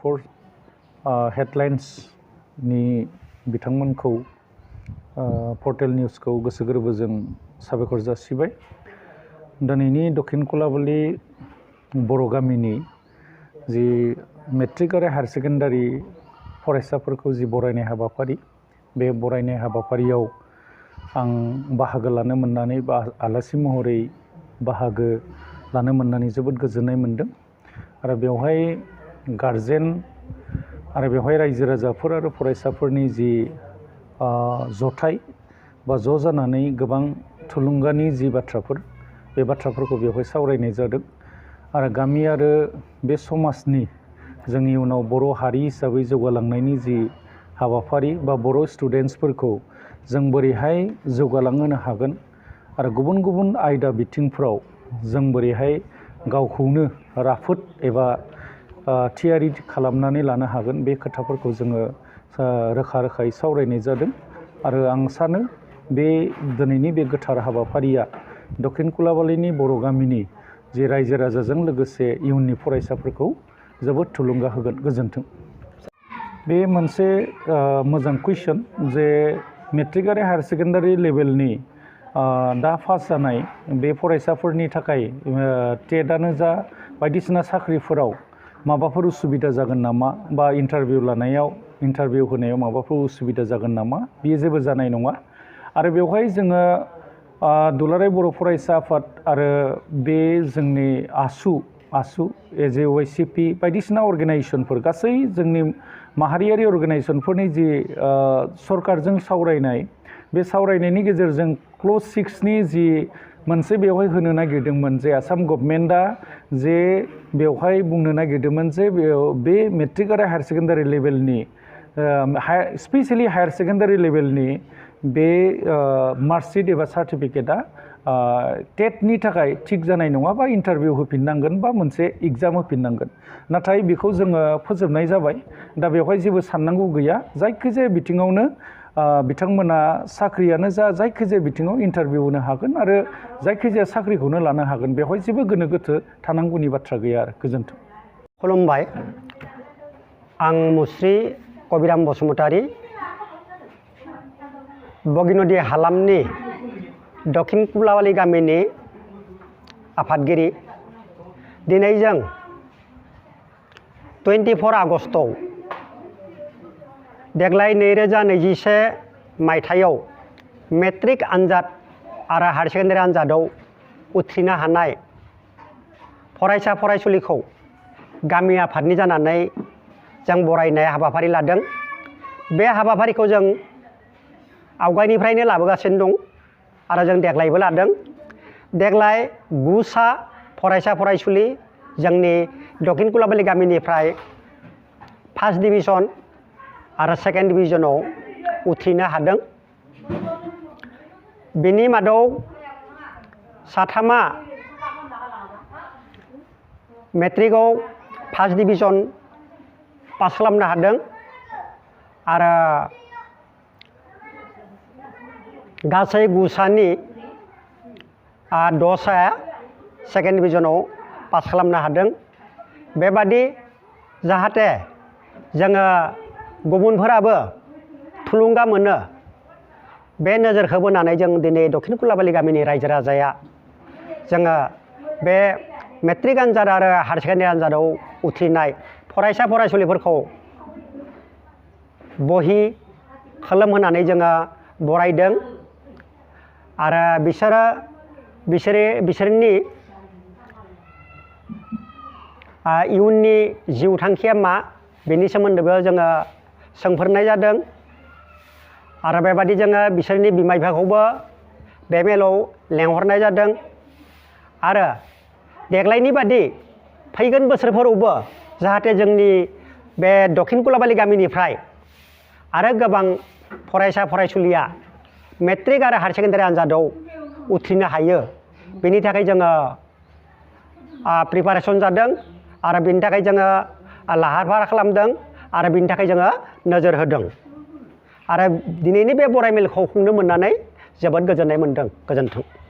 24 हेडलाइन्सनि बिथांमोनखौ पर्टेल निउसखौ गोसो गोरबोजों साबायखर जासिबाय। दिनैनि दक्षिण कलाबालि बर' गामिनि जि मेट्रिक आरो हायार सेकेन्डारि फरायसाफोरखौ जि बरायनाय हाबाफारि, बे बरायनाय हाबाफारियाव आं बाहागो लानो मोननानै बा आलासि महरै बाहागो लानो मोननानै जोबोद गोजोननाय मोनदों। आरो बेवहाय गारजेन आरो बेवहाय रायजो राजाफोर आरो फरायसाफोरनि जि जथाय बा ज' जानानै गोबां थुलुंगानि जि बाथ्राफोर, बे बाथ्राफोरखौ बेवहाय सावरायनाय जादों। आरो गामि आरो बे समाजनि जोंनि उनाव बर' हारि हिसाबै जौगालांनायनि जि हाबाफारि बा बर' स्टुडेन्टसफोरखौ जों बोरैहाय जौगालांहोनो हागोन आरो गुबुन गुबुन आयदा बिथिंफ्राव जों बोरैहाय गावखौनो राफोद एबा थियारि खालामनानै लानो हागोन, बे खोथाफोरखौ जोङो रोखा रोखायै सावरायनाय जादों। आरो आं सानो बे दिनैनि बे गोथार हाबाफारिया दक्षिण कलाबालिनि बर' गामिनि जि रायजो राजाजों लोगोसे इयुननि फरायसाफोरखौ जोबोद थुलुंगा होगोन। गोजोन्थों। बे मोनसे मोजां कुइसन जे मेट्रिक आरो हायार सेकेन्डारि लेभेलनि दा पास जानाय बे फरायसाफोरनि थाखाय टेटआनो जा बायदिसिना साख्रिफोराव माबाफोर उसुबिदा जागोन नामा, बा इन्टारभिउ होनायाव माबाफोर उसुबिदा जागोन नामा? बेयो जेबो जानाय नङा। आरो बेवहाय जोङो दुलाराय बर' फरायसा आफाद आरो बे जोंनि आसु AJOYCP बायदिसिना अर्गेनाइजेसनफोर, गासै जोंनि माहारियारि अर्गेनाइजेसनफोरनि जि सरकारजों सावरायनाय, बे सावरायनायनि गेजेरजों क्ल'ज 6नि जि मोनसे बेवहाय होनो नागिरदोंमोन जे आसाम गभर्नमेन्टआ जे बेवहाय बुंनो नागिरदोंमोन जे बे मेट्रिक आरो हायार सेकेन्डारि लेभेलनि स्पेसियेलि हायार सेकेन्डारि लेभेलनि बे मार्कशिट एबा सार्टिफिकेटआ टेटनि थाखाय थिग जानाय नङा, बा इन्टारभिउ होफिननांगोन बा मोनसे एग्जाम होफिननांगोन। नाथाय बेखौ जोङो फोजोबनाय जाबाय। दा बेवहाय जेबो साननांगौ गैया। जायखिजाया बिथिङावनो बिथांमोना साख्रियानो जा जायखिजाया बिथिङाव इन्टारभिउ होनो हागोन आरो जायखिजाया साख्रिखौनो लानो हागोन। बेवहाय जेबो गोनो गोथो थानांगौनि बाथ्रा गैया आरो। गोजोन्थों। खुलुमबाय। आं मुस्रि कबिराम बसुमतारी, बगिनदि हालामनि दक्षिण कलाबालि गामिनि आफादगिरि। दिनै जों 24 आगस्टआव देग्लाय 2021 मायथाइयाव मेट्रिक आनजाद आरो हायार सेकेन्डारि आनजादाव उथ्रिनो हानाय फरायसा फरायसुलिखौ गामि आफादनि जानानै जों बरायनाय हाबाफारि लादों। बे हाबाफारिखौ जों आवगायनिफ्रायनो लाबोगासिनो दं आरो जों देग्लायबो लादों। देग्लाय 9 सा फरायसा फरायसुलि जोंनि दक्षिण कलाबालि गामिनिफ्राय फार्स्ट डिभिजन आरो सेकेन्ड डिभिजनाव उथ्रिनो हादों। बिनि मादाव 3 मेट्रिकआव फार्स्ट डिभिजन पास खालामनो हादों आरो गासै 9 सानि 6 साया सेकेन्ड डिभिजनाव पास खालामनो हादों। बेबादि जाहाथे जोङो गुबुनफोराबो थुलुंगा मोनो, बे नोजोरखौ बोनानै जों दिनै दक्षिण कलाबालि गामिनि रायजो राजाया जोङो बे मेट्रिक आनजाद आरो हायार सेकेन्डारि आनजादाव उथ्रिनाय फरायसा फरायसुलिफोरखौ बहि खोलोम होनानै जोङो बरायदों। आरो बिसोरनि इयुननि जिउ थांखिया मा, बेनि सोमोन्दैबो जोङो सोंफोरनाय जादों। आरो बेबादि जोङो बिसोरनि बिमा बिफाखौबो बे मेलाव लेंहरनाय जादों। आरो देग्लायनि बादि फैगोन बोसोरफोरावबो जाहाथे जोंनि बे दक्षिण कलाबालि गामिनिफ्राय आरो गोबां फरायसा फरायसुलिया मेट्रिक आरो हायार सेकेन्डारि आनजादाव उथ्रिनो हायो, बेनि थाखाय जोङो प्रिपारेसन जादों आरो बेनि थाखाय जोङो लाहार फाहार खालामदों आरो बेनि थाखाय जोङो नोजोर होदों। आरो दिनैनि बे बराय मेलखौ खुंनो मोननानै जोबोद गोजोननाय मोनदों। गोजोन्थों।